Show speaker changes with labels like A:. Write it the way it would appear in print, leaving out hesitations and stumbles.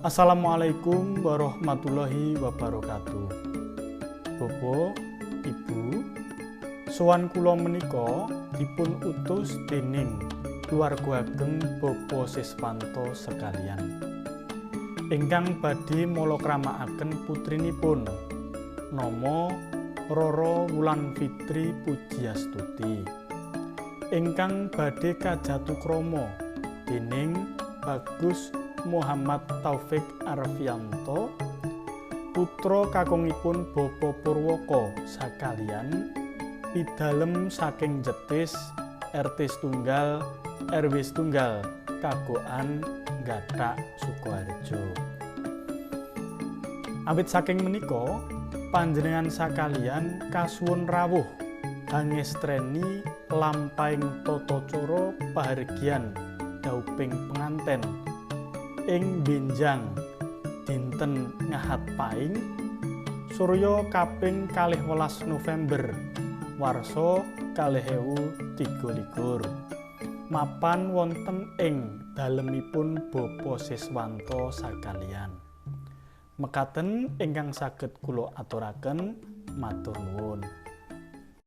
A: Assalamualaikum warahmatullahi wabarakatuh. Bapak, Ibu, sowan kula menika dipun utus dening keluarga ageng Bapak Siswanto sekalian, ingkang badhe malakramakaken putrinipun nama Roro Wulan Fitri Pujiastuti, ingkang badhe kajatukrama dening Bagus Muhammad Taufik Arfianto, putra kakungipun Bapak Purwoko sakalian pidalem saking Jetis RT setunggal RW setunggal Kagokan Gathak Sukoharjo. Awit saking menika panjenengan sakalian kasuwun rawuh hangestreni lampahing tata cara pahargyan dauping penganten ing benjang dinten Ngahat Paing surya kaping 12 November warsa 2023 mapan wonten ing dalemipun Bapak Siswanto sakalian. Mekaten ingkang saged kula aturaken, matur nuwun.